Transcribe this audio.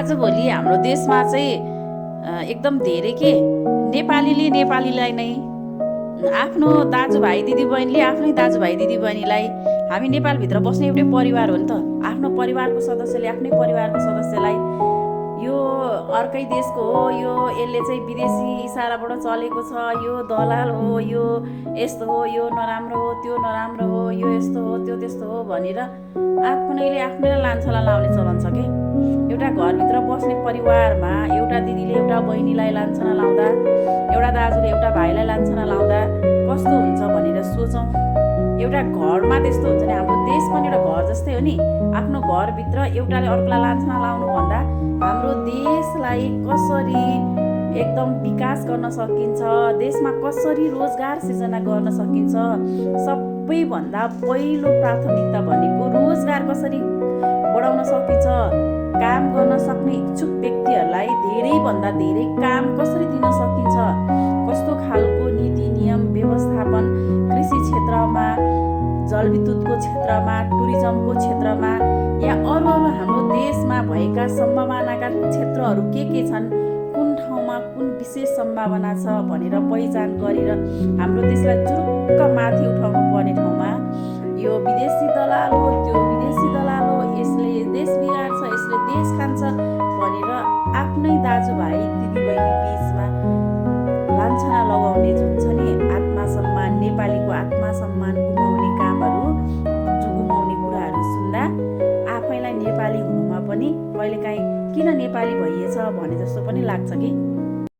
आजभोलि हाम्रो देशमा चाहिँ एकदम धेरै के नेपालीले नेपालीलाई नै आफ्नो दाजुभाइ दिदीबहिनीले आफ्नै दाजुभाइ दिदीबहिनीलाई हामी नेपालभित्र बस्ने एउटै परिवार हो नि त। आफ्नो परिवारको सदस्यले आफ्नै परिवारको सदस्यलाई यो अर्कै देशको हो, यो यसले चाहिँ विदेशी इसाराबाट चलेको छ, यो दलाल हो, यो यस्तो हो, यो नराम्रो हो, त्यो नराम्रो हो, यो यस्तो हो, त्यो त्यस्तो हो भनेर आफ्नैले आफ्नैलाई लान्छना लाउने चलन छ के। एउटा घरभित्र बस्ने परिवारमा एउटा दिदीले एउटा बहिनीलाई लान्छना लाउँदा, एउटा दाजुले एउटा भाइलाई लान्छना लाउँदा कस्तो हुन्छ भनेर सोचौँ। एउटा घरमा त्यस्तो हुन्छ नि, हाम्रो देश पनि एउटा घर जस्तै हो नि। आफ्नो घरभित्र एउटाले अर्कोलाई लान्छना लाउनु भन्दा हाम्रो देशलाई कसरी एकदम विकास गर्न सकिन्छ, देशमा कसरी रोजगार सिर्जना गर्न सकिन्छ, सबैभन्दा पहिलो प्राथमिकता भनेको रोजगार कसरी बढाउन सकिन्छ, काम गर्न सक्ने इच्छुक व्यक्तिहरूलाई धेरैभन्दा धेरै काम कसरी दिन सकिन्छ, कस्तो खालको नीति नियम व्यवस्थापन कृषि क्षेत्रमा, जलविद्युतको क्षेत्रमा, टुरिज्मको क्षेत्रमा या अरू हाम्रो देशमा भएका सम्भावनाका क्षेत्रहरू के छन्, कुन ठाउँमा कुन विशेष सम्भावना छ भनेर पहिचान गरेर हाम्रो देशलाई जुरुक्क माथि उठाउनु पर्ने ठाउँमा यो विदेशी दलाल हो, त्यो विदेशी दलाल हो, यसले देश बिगार्छ, यसले देश खान्छ भनेर आफ्नै दाजुभाइ दिदीबहिनी बिचमा लान्छना लगाउने जुन छ नि आत्मसम्मान, नेपालीको आत्मसम्मान गुमाउने कामहरू, गुमाउने कुराहरू सुन्दा आफैलाई नेपाली हुनुमा पनि कहिलेकाहीँ किन नेपाली भइएछ भने जस्तो पनि लाग्छ कि।